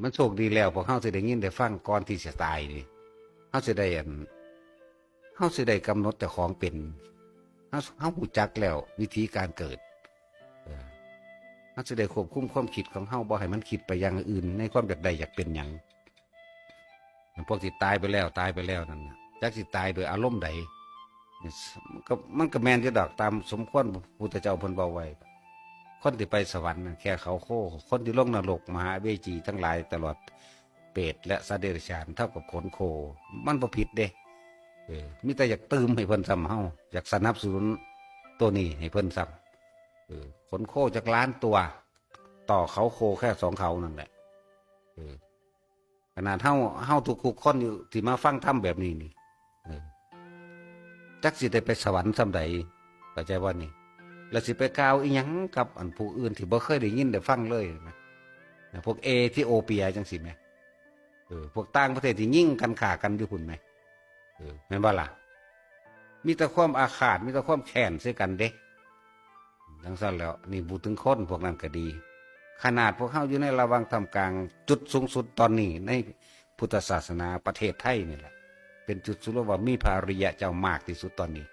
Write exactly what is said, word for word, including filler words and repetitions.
มันโชคดีแล้ว พวกเฮาสิได้ยินได้ฟังก่อนที่สิตายนี่ เฮาสิได้อัน เฮาสิได้กำหนดเจ้าของเป็น เฮา เฮารู้จักแล้ววิธีการเกิด เออ เฮาสิได้ควบคุมความคิดของเฮา บ่ให้มันคิดไปอย่างอื่น ในความอยากได้อยากเป็นหยัง พวกที่ตายไปแล้ว ตายไปแล้วนั่นน่ะ จักสิตายโดยอารมณ์ใด มันก็ มันก็แม่นอยู่ดอก ตามสมควรพุทธเจ้าเพิ่นเว้าไว้ คนที่ไปสวรรค์น่ะแค่เขาโค คนที่ลงนรกมหาเวจีทั้งหลาย ตลอดเปรตและสัตว์เดรัจฉาน เท่ากับขนโค มันบ่ผิดเด้ เออ มีแต่อยากตื่มให้เพิ่นซ้ำเฮา อยากสนับสนุนตัวนี้ให้เพิ่นซ้ำ เออ ขนโคจักล้านตัว ต่อเขาโคแค่สองเขานั่นแหละ เออ ขนาดเฮา เฮาทุกๆคนอยู่ที่มาฟังธรรมแบบนี้นี่ เออ จักสิได้ไปสวรรค์ส่ำใด เข้าใจบ่นี่ แล้วสิไปกล่าวอีหยังกับอันผู้อื่นที่บ่เคยได้ยินได้ฟังเลยนะ นะ พวกเอธิโอเปียจังซี่แหม เออ พวกต่างประเทศที่ยิงกันฆ่ากันอยู่พุ้นแหม เออ แม่นบ่ล่ะ มีแต่ความอาฆาต มีแต่ความแค้นใส่กันเด้ จังซั่นแล้ว นี่พูดถึงคนพวกนั้นก็ดี ขนาดพวกเฮาอยู่ในระหว่างท่ามกลางจุดสูงสุดตอนนี้ในพุทธศาสนาประเทศไทยนี่แหละ เป็นจุดสุดว่ามีพระอริยะเจ้ามากที่สุดตอนนี้